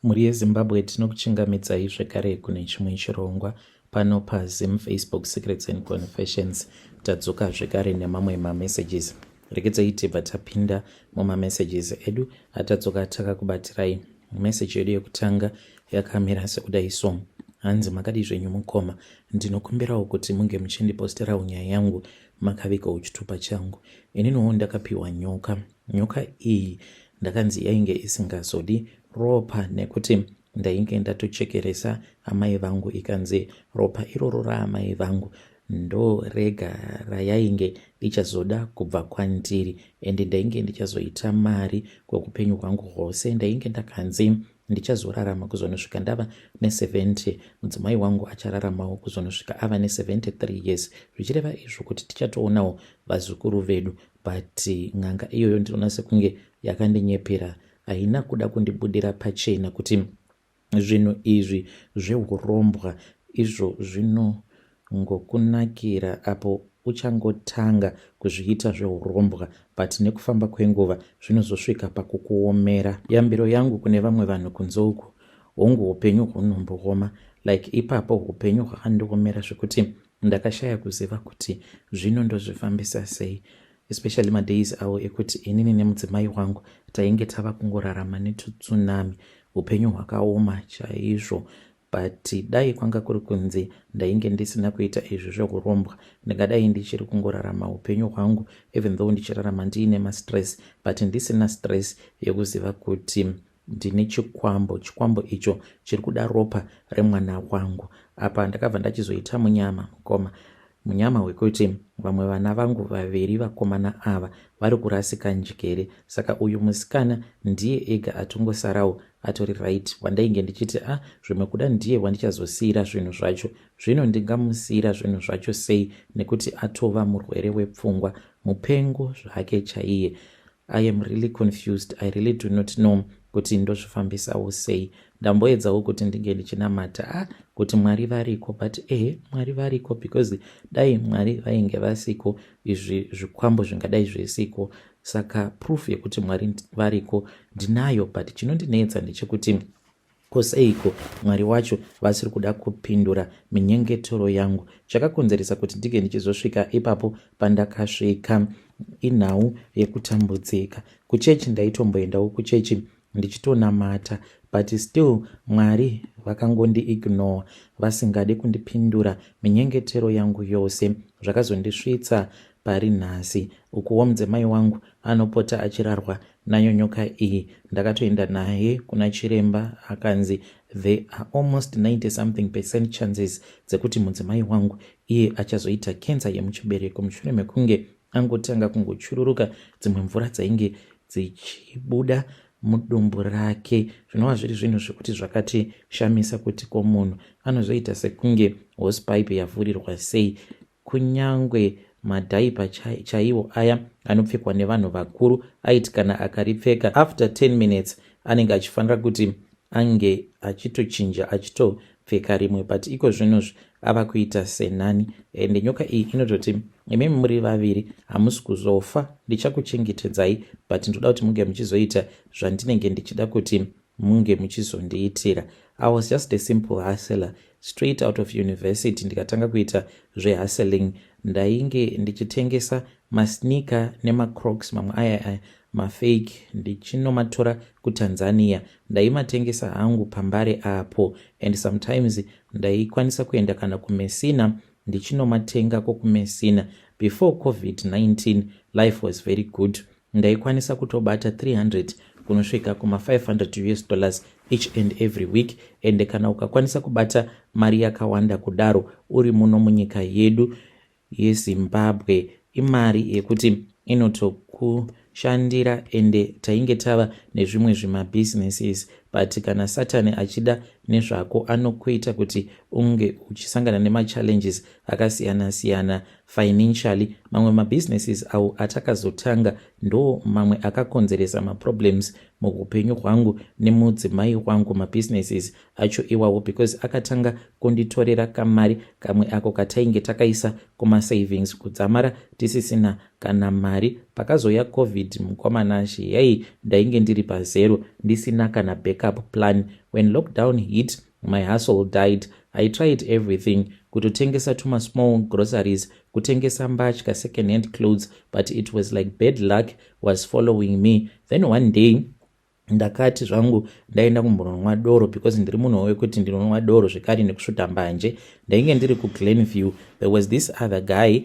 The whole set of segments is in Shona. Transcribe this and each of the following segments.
Mhuri yeZimbabwe, tinokuchingamidzai zvekare kune chimwe chirongwa pano paZim Facebook Secrets and Confessions. Tadzoka zvekare nemamwe mamessages. Regedzai tibva tapinda mumamessages edu atadzoka takakubatirai. Message yedu yekutanga yakamira sekudai so: Hanzi, "Makadii zvenyu mukoma? Ndinokumbirawo kuti munge muchindiposterawo nyaya yangu makavigawo chitupa changu. Ininiwo ndakapiwa nyoka. Nyoka iyi ndakanzi yainge isingazodi ropa nekuti ndainge ndatochekeresa amai vangu, ikanzi ropa iroro raamai vangu ndo rega rayainge ichazoda kubva kwandiri, ende ndainge ndichazoita mari kweupenyu hwangu hwose. Ndainge ndakanzi ndichazorarama kuzonosvika ndava ne70, mudzimai wangu achararamawo kuzonosvika ava ne73 years, zvichireva izvo kuti tichatoonawo vazukuru vedu. But n'anga iyoyo ndinoona sekunge yakandinyepera, haina kuda kundibudira pachena kuti zvinhu izvi zveurombwa izvo zvinongokunakira apo uchangotanga kuzviita zveurombwa, but nekufamba kwenguva zvinozosvika pakukuomera. Yambiro yangu kune vamwe vanhu kunze uku, hongu, upenyu hunombooma. Like ipapo upenyu hwakandiomera zvekuti ndakashaya kuziva kuti zvino ndozvifambisa sei, especially madays avo ekuti inini nemudzimai wangu tainge tava kungorarama netutsunami. Upenyu hwakaoma chaizvo, but dai kwanga kuri kunzi ndainge ndisina kuita izvi zveurombwa, ndingadai ndichiri kungorarama upenyu hwangu, even though ndichirarama ndiine mastress, but ndisina stress yekuziva kuti ndine chikwambo, chikwambo icho chiri kuda ropa remwana wangu. Apa ndakabva ndachizoita munyama, mukoma, munyama wekuti vamwe vana vangu vaviri vakomana ava vari kurasika njere. Saka uyu musikana ndiye ega atongosarawo atori right, wandainge ndichiti, a ah, zvimwe kuda ndiye wandichazosiyira zvinhu zvacho. Zvino ndingamusiyira zvinhu zvacho sei, nekuti atova murwere wepfungwa, mupengo zvake chaiye? I am really confused. I really do not know kuti ndozvifambisawo sei. Ndamboedzawo kuti ndinge ndichinamata, ah, kuti Mwari variko, but ehe, Mwari variko, because dai Mwari vainge vasiko, izvi zvikwambo zvingadai zvisiko. Saka proof yekuti Mwari variko ndinayo, but chinondinetsa ndechekuti koseiko Mwari wacho vasiri kuda kupindura minyengetero yangu? Chakakonzeresa kuti ndinge ndichizosvika ipapo pandakasvika inhau yekutambudzika. Kuchechi ndaitomboendawo kuchechi ndichitonamata, but still Mwari vakangondiignore, vasingade kundipindura minyengetero yangu yose. Zvakazondisvitsa pari nhasi. Ukuwo mudzimai wangu anopota achirarwa nayo nyoka iyi. Ndakatoenda naye kuna chiremba, akanzi there are almost 90 something percent chances dzekuti mudzimai wangu iye achazoita kensa yemuchibereko mushure mekunge angotanga kungochururuka dzimwe mvura dzainge dzichibuda mudumbu rake, zvinova zviri zvinhu zvekuti zvakatishamisa kuti ko munhu anozoita sekunge hosepipe yavhurirwa sei? Kunyange madiaper chaiwo aya anopfekwa nevanhu vakuru, aiti kana akaripfeka, after 10 minutes anenge achifanira kuti ange achitochinja, achitopfeka rimwe, but iko zvinozvi ava kuita senani. Ende nyoka iyi inototi, 'Imimi muri vaviri hamusi kuzofa, ndichakuchengetedzai, but ndoda kuti munge muchizoita zvandinenge ndichida kuti munge muchizondiitira.' I was just a simple hustler straight out of university. Ndikatanga kuita zvehustling. Ndainge ndichitengesa masneaker nemacrocs, mamwe aya aya mafake, ndichinomatora kuTanzania. Ndaimatengesa hangu paMbare apo, and sometimes ndaikwanisa kuenda kana kuMessina ndichinomatengako kuMessina. Before COVID-19 life was very good. Ndaikwanisa kutobata 300 kunosvika kuma500 US dollars each and every week. Ende kana ukakwanisa kubata mari yakawanda kudaro uri muno munyika yedu yeZimbabwe, imari yekuti inotokushandira. Ende tainge tava nezvimwe zvimabhizinesis, but kana Satani achida nezvako, anokuita kuti unge uchisangana nemachallenges akasiyana-siyana financially. Mamwe mabusinesses awo atakazotanga ndo mamwe akakonzeresa maproblems muupenyu hwangu nemudzimai wangu, mabusinesses acho iwawo, because akatanga kunditorera kamari kamwe ako katainge takaisa kumasavings, kudzamara tisisina kana mari. Pakazoya COVID. yeCovid, mukoma Nashe, yei, ndainge ndiri pazero, ndisina kana backup plan. When lockdown hit, my hustle died. I tried everything, kutotengesa tuma small groceries, kutengesa mbatya, second hand clothes, but it was like bad luck was following me. Then one day ndakati zvangu ndaenda kumbononwa doro, because ndiri munhu wekuti ndinonwa doro zvekare nekusvuta mbanje. Ndainge ndiri kuGlenview. There was this other guy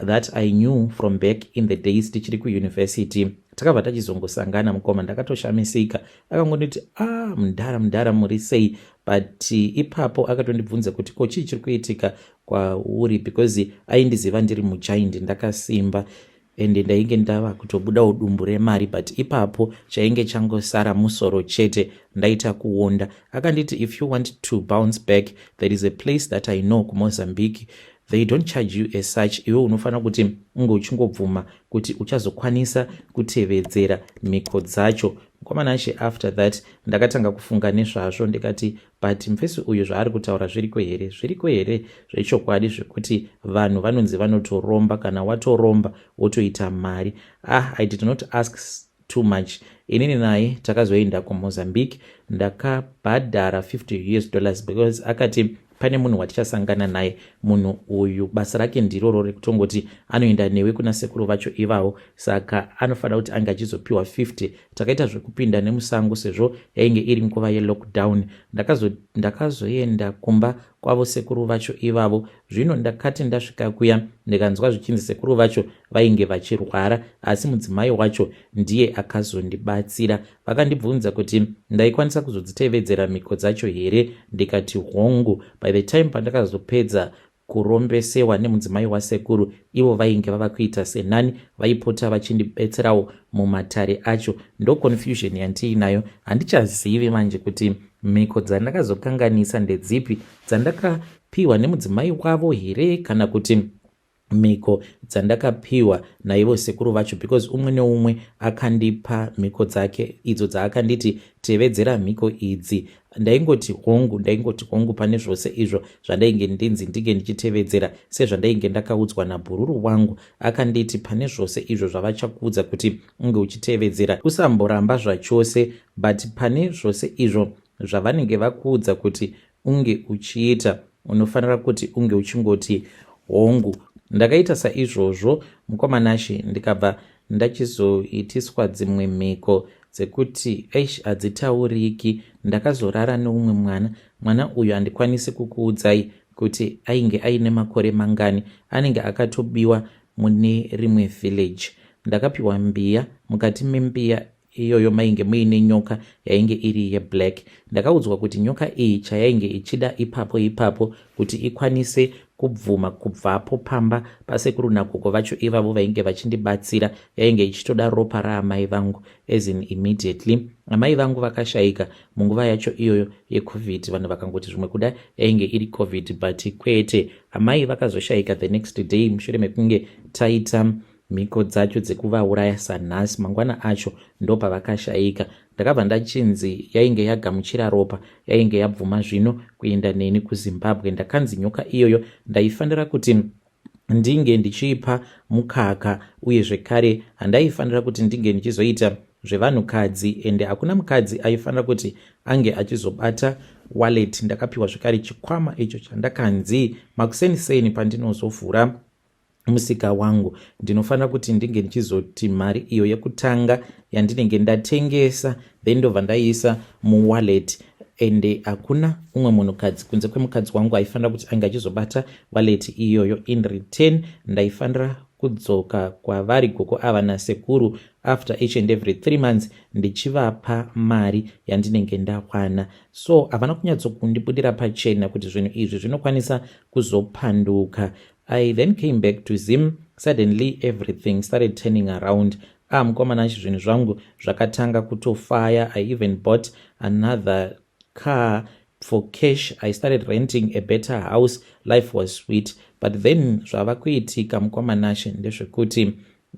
that I knew from back in the days tichiri kuuniversity. Takabva tachizongosangana, mukoma, ndakatoshamisika. Akangonditi, "Ah, mudhara, mudhara, muri sei?" But ipapo akatondibvunza kuti, "Ko chii chiri kuitika kwauri?" Because aindiziva ndiri mugiant, ndakasimba, ende ndainge ndava kutobudawo dumbu remari, but ipapo chainge changosara musoro chete, ndaita kuonda. Akanditi, "If you want to bounce back, there is a place that I know kuMozambique. They don't charge you as such. Iwe unofanira kuti unge uchingobvuma kuti uchazokwanisa kutevedzera mhiko dzacho." Mukoma Nashe, after that ndakatanga kufunga nezvazvo. Ndikati, "But mufesi uyu zvaari kutaura zviriko here? Zviriko here zvechokwadi zvekuti vanhu vanonzi vanotoromba, kana watoromba wotoita mari?" Ah, I did not ask too much. Inini naye takazoenda kuMozambique. Ndakabhadhara 50 US dollars because akati pane munhu watichasangana naye. Munhu uyu basa rake ndiroro rekutongoti anoenda newe kuna sekuru vacho ivavo, saka anofanira kuti ange achizopiwa 50. Takaita zvekupinda nemusango sezvo yainge iri nguva yelockdown. Ndakazoenda kumba kwavo sekuru vacho ivavo. Zvino ndakati ndasvika kuya, ndikanzwa zvichinzi sekuru vacho vainge vachirwara, asi mudzimai wacho ndiye akazondibatsira. Vakandibvunza kuti ndaikwanisa kuzodzitevedzera mhiko dzacho here. Ndikati hongu. By the time pandakazopedza kurombesewa nemudzimai wasekuru, ivo vainge vava kuita senani, vaipota vachindibetserawo mumatare acho. Ndo confusion yandiinayo. Handichazivi manje kuti mhiko dzandakazokanganisa ndedzipi, dzandakapiwa nemudzimai wavo here kana kuti mhiko dzandakapiwa naivo sekuru vacho, because umwe neumwe akandipa mhiko dzake idzo dzaakanditi, "Tevedzera mhiko idzi." Ndaingoti hongu, ndaingoti hongu pane zvose izvo zvandainge ndinzi ndinge ndichitevedzera, sezvandainge ndakaudzwa nabhururu wangu. Akanditi pane zvose izvo zvavachakuudza kuti unge uchitevedzera, usamboramba zvachose, but pane zvose izvo zvavanenge vakuudza kuti unge uchiita, unofanira kuti unge uchingoti hongu. Ndakaita saizvozvo, mukoma Nashe, ndikabva ndachizoitiswa dzimwe mhiko dzekuti, eish, hadzitauriki. Ndakazorara neumwe mwana. Mwana uyu handikwanisi kukuudzai kuti ainge aine makore mangani. Anenge akatobiwa mune rimwe village. Ndakapiwa mbiya. Mukati membiya iyoyo mainge muine nyoka yainge iri yeblack. Ndakaudzwa kuti nyoka iyi chayainge ichida ipapo ipapo kuti ikwanise kubvuma kubvapo pamba pasekuru nagogo vacho ivavo vainge vachindibatsira, yainge ichitoda ropa raamai vangu, as in immediately. Amai vangu vakashayika munguva yacho iyoyo yeCovid. Vanhu vakangoti zvimwe kuda yainge iri COVID, but kwete. Amai vakazoshayika the next day mushure mekunge taita mhiko dzacho dzekuvauraya. Sanhasi mangwana acho ndopavakashayika. Ndakabva ndachinzi yainge yagamuchira ropa, yainge yabvuma zvino kuenda neni kuZimbabwe. Ndakanzi nyoka iyoyo ndaifanira kuti ndinge ndichiipa mukaka, uye zvekare handaifanira kuti ndinge ndichizoita zvevanhukadzi, ende hakuna mukadzi aifanira kuti ange achizobata wallet. Ndakapiwa zvekare chikwama icho chandakanzi makuseniseni pandinozovhura musika wangu, ndinofanira kuti ndinge ndichizoti mari iyo yekutanga yandinenge ndatengesa, then ndobva ndaiisa muwallet, ende hakuna umwe munhukadzi kunze kwemukadzi wangu aifanira kuti ange achizobata wallet iyoyo. In return, ndaifanira kudzoka kwavari gogo ava nasekuru after each and every 3 months ndichivapa mari yandinenge ndawana. So havana kunyatsokundibudira pachena kuti zvinhu izvi zvinokwanisa kuzopanduka. I then came back to Zim. Suddenly everything started turning around. Ah, mukoma Nashe, zvinhu zvangu zvakatanga kutofaya. I even bought another car for cash. I started renting a better house. Life was sweet. But then zvava kuitika, mukoma Nashe, ndezvekuti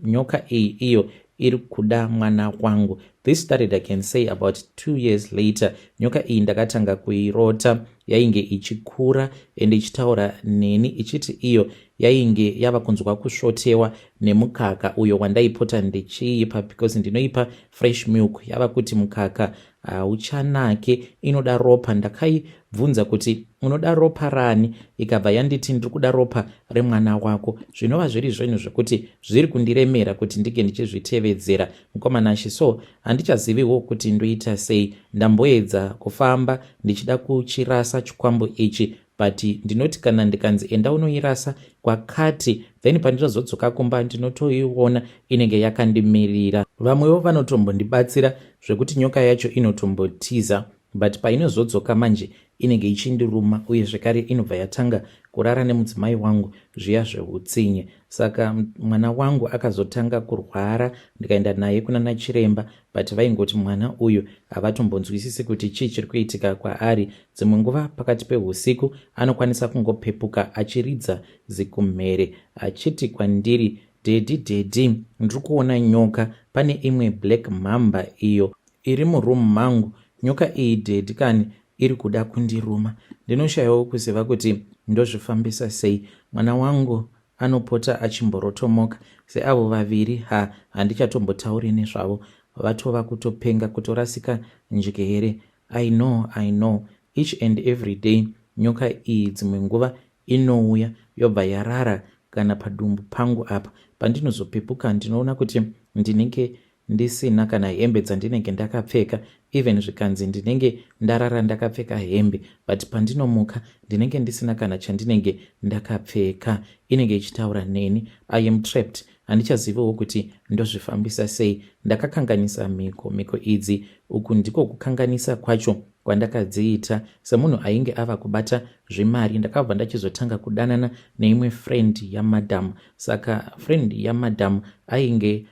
nyoka iyi iyo iri kuda mwana wangu. This started, I can say, about 2 years later. Nyoka iyi ndakatanga kuirota yainge ichikura ende ichitaura neni ichiti iyo Yainge yava kunzwa kusvotewa nemukaka uyo wandaipota ndichiipa because ndinoipa fresh milk. Yava kuti mukaka hauchanake, inoda ropa. Ndakaibvunza kuti unoda ropa rani, ikabva yanditi ndiri kuda ropa remwana wako, zvinova zviri zvinhu zvekuti zviri kundiremera kuti ndinge ndichizvitevedzera, mukoma Nashe. So handichaziviwo kuti ndoita sei. Ndamboedza kufamba ndichida kuchirasa chikwambo ichi, but ndinoti kana ndikanzi enda unoirasa kwakati, then pandinozodzoka kumba ndinotoiona inenge yakandimirira. Vamwewo vanotombondibatsira zvekuti nyoka yacho inotombotiza, but painozodzoka manje inenge ichindiruma, uye zvekare inobva yatanga kurara nemudzimai wangu zviya zveutsinye. Saka mwana wangu akazotanga kurwara, ndikaenda naye kuna nachiremba, but vaingoti mwana uyu havatombonzwisisi kuti chii chiri kuitika kwaari. Dzimwe nguva pakati peusiku anokwanisa kungopepuka achiridza zikumhere achiti kwandiri, "Daddy, daddy, ndiri kuona nyoka. Pane imwe black mamba iyo iri muroom mangu. Nyoka iyi, daddy kani, iri kuda kundiruma." Ndinoshayiwawo kuziva kuti ndozvifambisa sei. Mwana wangu anopota achimborotomoka seavo vaviri. Ha, handichatombotauri nezvavo, vatova kutopenga, kutorasika njere. I know, I know. Each and every day nyoka iyi dzimwe nguva inouya yobva yarara kana padumbu pangu apa. Pandinozopepuka ndinoona kuti ndinenge ndisina kana hembe dzandinenge ndakapfeka. Even zvikanzi ndinenge ndarara ndakapfeka hembe, but pandinomuka ndinenge ndisina kana chandinenge ndakapfeka. Inenge ichitaura neni. I am trapped, handichaziviwo kuti ndozvifambisa sei. Ndakakanganisa mhiko. Mhiko idzi, uku ndiko kukanganisa kwacho kwandakadziita. Semunhu ainge ava kubata zvemari, ndakabva ndachizotanga kudanana neimwe friend yamadam. Saka friend yamadam ainge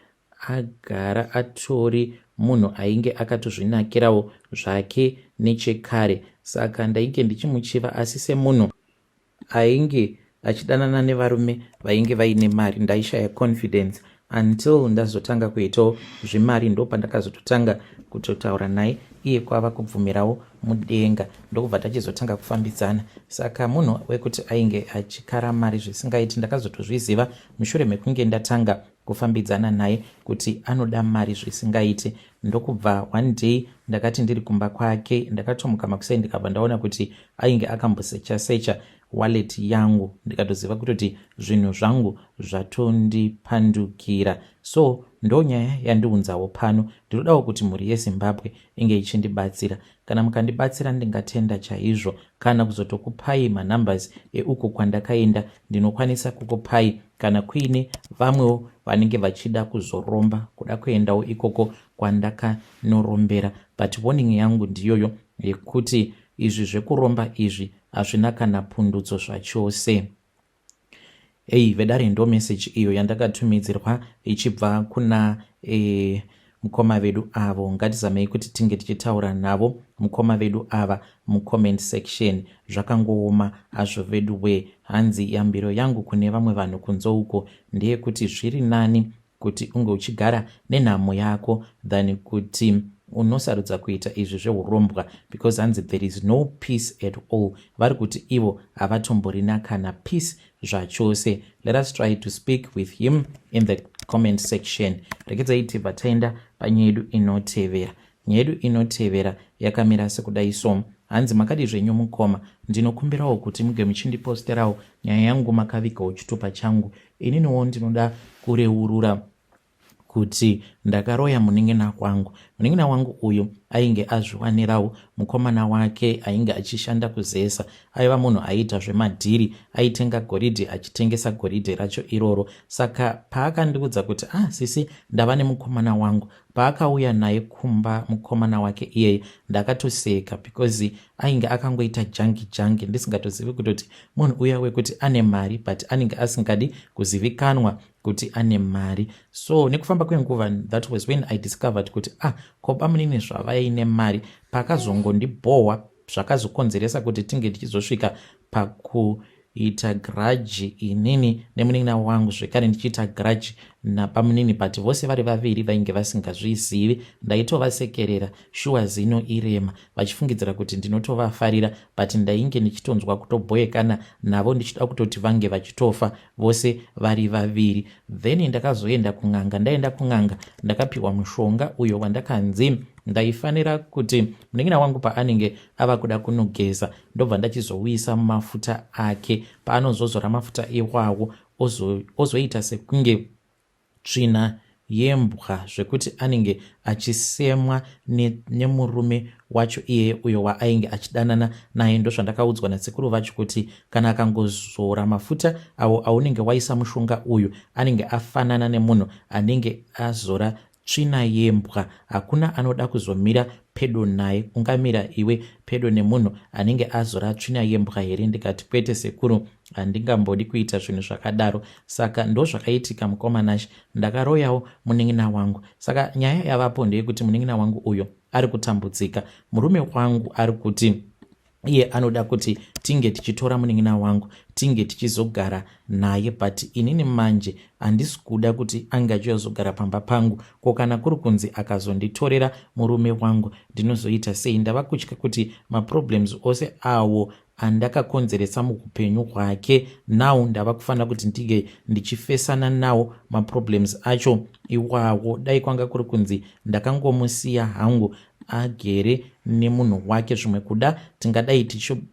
agara atori munhu ainge akatozvinakirawo zvake nechekare, saka ndainge ndichimuchiva. Asi semunhu ainge achidanana nevarume vainge vaine mari, ndaishaya confidence until ndazotanga kuitawo zvemari. Ndo pandakazototanga kutotaura naye, iye kwava kubvumirawo mudenga, ndokubva tachizotanga kufambidzana. Saka munhu wekuti ainge achikara mari zvisingaiti. Ndakazotozviziva mushure mekunge ndatanga kufambidzana naye kuti anoda mari zvisingaiti. Ndokubva one day ndakati ndiri kumba kwake, ndakatomuka makusai, ndikabva ndaona kuti ainge akambosecha secha wallet yangu. Ndikatoziva kutoti zvinhu zvangu zvatondipandukira. So ndo nyaya yandiunzawo pano. Ndinodawo kuti mhuri yeZimbabwe inge ichindibatsira. Kana mukandibatsira ndingatenda chaizvo. Kana kuzotokupai manumbers euko kwandakaenda, ndinokwanisa kukupai kana kuine vamwewo vanenge vachida kuzoromba, kuda kuendawo ikoko kwandakanorombera. But warning yangu ndiyoyo yekuti izvi zvekuromba izvi hazvina kana pundutso zvachose. Ei vedare, ndo message iyo yandakatumidzirwa ichibva kuna mukoma vedu avo. Ngatizamei kuti tinge tichitaura navo mukoma vedu ava mucomment section. Zvakangooma hazvo vedu we. Hanzi yambiro yangu kune vamwe vanhu kunze uko ndeyekuti zviri nani kuti unge uchigara nenhamo yako than kuti unosarudza kuita izvi zveurombwa, because hanzi there is no peace at all. Vari kuti ivo havatomborina kana peace zvachose. Let us try to speak with him in the comment section. Rekedzai tibva taenda panyaya yedu inotevera. Nyaya yedu inotevera yakamira sekudai. So hanzi, "Makadi zvenyu mukoma? Ndinokumbirawo kuti muge muchindiposterawo nyaya yangu makavigawo chitupa changu. Ininiwo ndinoda kureurura kuti ndakaroya munin'ina wangu. Munin'ina wangu uyu ainge azviwanirawo mukomana wake ainge achishanda kuZESA. Aiva munhu aiita zvemadhiri, aitenga goridhe achitengesa goridhe racho iroro. Saka paakandiudza kuti, 'Ah sisi, ndava nemukomana wangu,' paakauya naye kumba mukomana wake iyeye, ndakatoseka because ainge akangoita jangi jangi, ndisingatozivi kutoti munhu uya wekuti ane mari, but anenge asingadi kuzivikanwa kuti ane mari. So nekufamba kwenguva, that was when I discovered kuti, ah, ko bamunini zvavaine mari." Pakazongondibhohwa, zvakazokonzeresa kuti tinge tichizosvika paku Ita grudge inini nemunin'ina wangu zvekare ndichiita grudge nabamunini but vose vari vaviri vainge vasingazvizivi. Ndaitovasekerera shuwa zino irema vachifungidzira kuti ndinotovafarira but ndainge ndichitonzwa kutobhoyekana navo ndichida kutoti vange vachitofa vose vari vaviri. Then ndakazoenda kun'anga. Ndaenda kun'anga ndakapiwa mushonga uyo wandakanzi ndaifanira kuti munin'ina wangu paanenge ava kuda kunogeza ndobva ndachizouisa mumafuta ake. Paanozozora mafuta iwawo ozoita sekunge tsvina yembwa zvekuti anenge achisemwa nemurume ne wacho iyeye uyo waainge achidanana naye. Ndozvandakaudzwa nasekuru vacho kuti kana akangozora mafuta awo aunenge waisa mushonga uyu anenge afanana nemunhu anenge azora Tsvina yembwa. Hakuna anoda kuzomira pedo naye. Ungamira iwe pedo nemunhu anenge azora tsvina yembwa here? Ndikati kwete sekuru handingambodi kuita zvinhu zvakadaro. Saka ndozvakaitika mukoma Nash. Ndakaroyawo munin'ina wangu. Saka nyaya yavapo ndeyekuti munin'ina wangu uyo ari kutambudzika. Murume wangu ari kuti iye anoda kuti tinge tichitora munin'ina wangu tinge tichizogara naye but inini manje handisi kuda kuti ange achiyazogara pamba pangu. Ko kana kuri kunzi akazonditorera murume wangu ndinozoita sei? Ndava kutya kuti maproblems ose awo andakakonzeresa muupenyu hwake now ndava kufanira kuti ndinge ndichifesana nawo maproblems acho iwawo. Dai kwanga kuri kunzi ndakangomusiya hangu agere nemunhu wake zvimwe kuda tingadai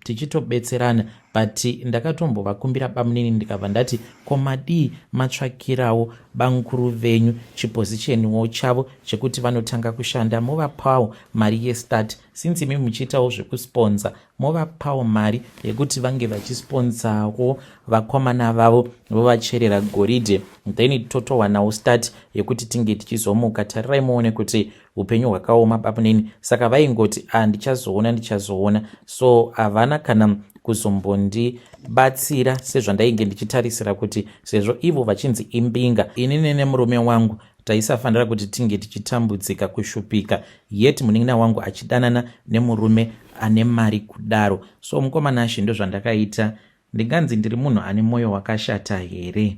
tichitobetserana but ndakatombovakumbira bamunini ndikabva ndati ko madii matsvakirawo bamukuru venyu chipositionwo chavo chekuti vanotanga kushanda movapawo mari yestart since imi muchiitawo zvekusponsa movapawo mari yekuti vange vachisponsawo vakomana vavo vovacherera goridhe then totowanawo start yekuti tinge tichizomuka. Tarirai muone kuti upenyu hwakaoma bamunini. Saka vaingoti ah, ndichazoona ndichazoona. So havana kana kuzombondibatsira sezvandainge ndichitarisira kuti sezvo ivo vachinzi imbinga, inini nemurume wangu taisafanira kuti tinge tichitambudzika kushupika yet munin'ina wangu achidanana nemurume ane mari kudaro. So mukoma Nashe, ndozvandakaita. Ndinganzi ndiri munhu ane mwoyo wakashata here?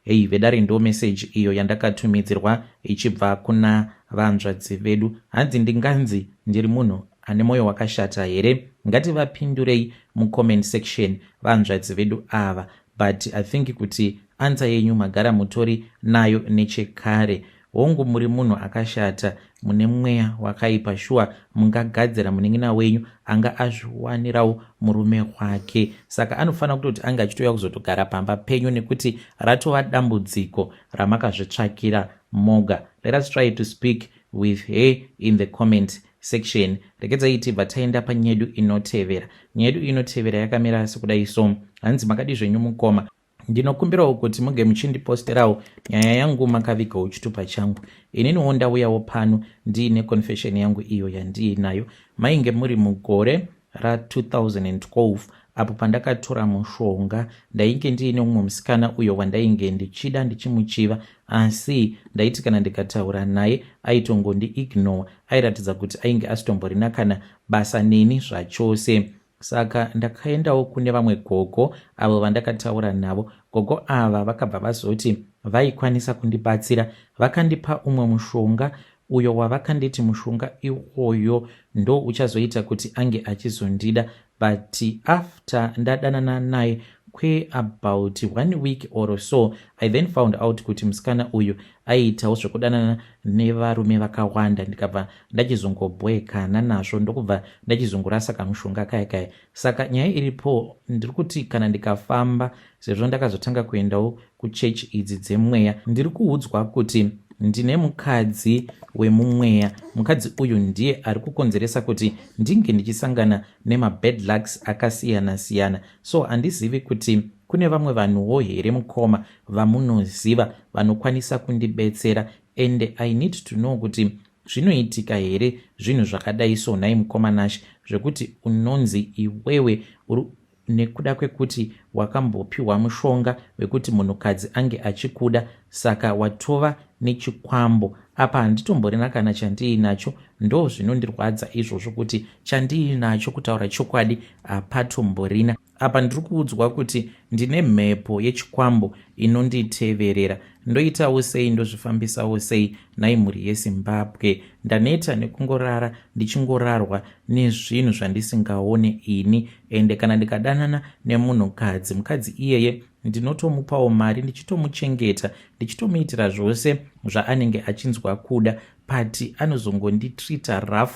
Hey vedare ndo message iyo yandakatumidzirwa ichibva kuna vanzvadzi vedu. Hanzi ndinganzi ndiri munhu ane moyo wakashata here? Ngativapindurei mucomment section vanzvadzi vedu ava. But I think kuti answer yenyu magara mutori nayo nechekare. Hongu muri munhu akashata mune mweya wakaipa shuwa mungagadzira munin'ina wenyu anga azviwanirawo murume wake saka anofanira kutoti ange achitouya kuzotogara pamba penyu nekuti ratova dambudziko ramakazvitsvakira moga. Let us try to speak with her in the comment section. Regedzai tibva taenda panyedu inotevera. Nyedu inotevera yakamira sekudai so. Hanzi makadii zvenyu mukoma? Ndinokumbirawo kuti muge muchindiposterawo nyaya yangu makavigawo chitupa changu. Ininiwo ndauyawo pano ndiine confession yangu iyo yandiinayo. Mainge muri mugore ra2012 apo pandakatora mushonga. Ndainge ndiine umwe musikana uyo wandainge ndichida ndichimuchiva asi ndaiti kana ndikataura naye aitongondiignore. Airatidza kuti ainge asitomborina kana basa neni zvachose. Saka ndakaendawo kune vamwe gogo avo vandakataura navo. Gogo ava vakabva vazoti vaikwanisa kundibatsira. Vakandipa umwe mushonga uyo wavakanditi mushonga iwoyo ndo uchazoita kuti ange achizondida but after ndadanana naye kweabout one week or so I then found out kuti musikana uyu aiitawo zvekudanana nevarume vakawanda ndikabva ndachizongobhoekana nazvo ndokubva ndachizongorasa kamushonga kaya kaya. Saka nyaya iripo ndiri kuti kana ndikafamba sezvo ndakazotanga kuendawo kuchechi idzi dzemweya ndiri kuudzwa kuti ndine mukadzi wemumweya. Mukadzi uyu ndiye ari kukonzeresa kuti ndinge ndichisangana nemabad lucks akasiyana siyana. So handizivi kuti kune vamwe vanhuwo here mukoma vamunoziva vanokwanisa kundibetsera ende I need to know kuti zvinoitika here zvinhu zvakadai so nhai mukoma Nash zvekuti unonzi iwewe uri nekuda kwekuti wakambopiwa mushonga wekuti munhukadzi ange achikuda saka watova nechikwambo. Apa handitomborina kana chandiinacho, ndo zvinondirwadza izvozvo kuti chandiinacho kutaura chokwadi hapatomborina. Apa ndiri kuudzwa kuti ndine mhepo yechikwambo inonditeverera. Ndoitawo sei, ndozvifambisawo sei nhai mhuri yeZimbabwe? Ndaneta nekungorara ndichingorarwa nezvinhu zvandisingaone ini. Ende kana ndikadanana nemunhukadzi, mukadzi iyeye ndinotomupawo mari ndichitomuchengeta, ndichitomuitira zvose zvaanenge achinzwa kuda, but anozongonditreata rough,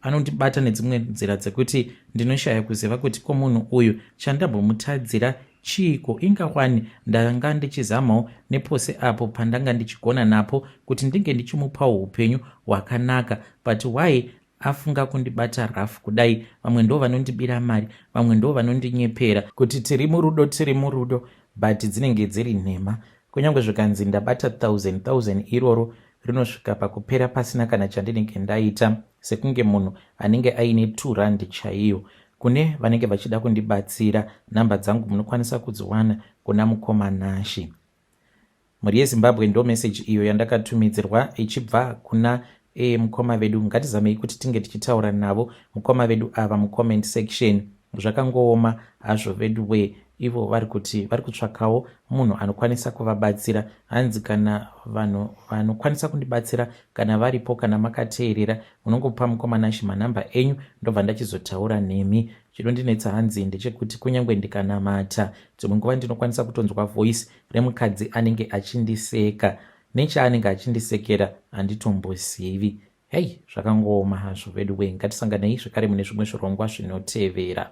anondibata nedzimwe nzira dzekuti ndinoshaya kuziva kuti ko munhu uyu chandambomutadzira chiiko. Ingawani ndanga ndichizamawo nepose apo pandanga ndichigona napo kuti ndinge ndichimupawo upenyu hwakanaka, but why afunga kundibata rough kudai? Vamwe ndo vanondibira mari, vamwe ndo vanondinyepera kuti tiri murudo, tiri murudo, but dzinenge dziri nhema. Kunyange zvikanzi ndabata 1000 1000, iroro rinosvika pakupera pasina kana chandinenge ndaita, sekunge munhu anenge aine 2 rand chaiyo. Kune vanenge vachida kundibatsira, nhamba dzangu munokwanisa kudziwana kuna mukoma Nashi. Mhuri yeZimbabwe, ndo meseji iyo yandakatumidzirwa ichibva kuna mukoma vedu. Ngatizamei kuti tinge tichitaura navo mukoma vedu ava mucomment section. Zvakangooma hazvo vedu we. Ivo vari kuti vari kutsvakawo munhu anokwanisa kuvabatsira. Hanzi kana vanhu vanokwanisa kundibatsira kana varipo, kana makateerera, munongopa mukoma Nashi manhamba enyu, ndobva ndachizotaura nemi. Chinondinetsa hanzi ndechekuti kunyange ndikanamata, dzimwe nguva ndinokwanisa kutonzwa voice remukadzi anenge achindiseka. Nechaanenge achindisekera handitombozivi. Hei, zvakangooma hazvo vedu we. Ngatisanganei zvekare mune zvimwe zvirongwa zvinotevera.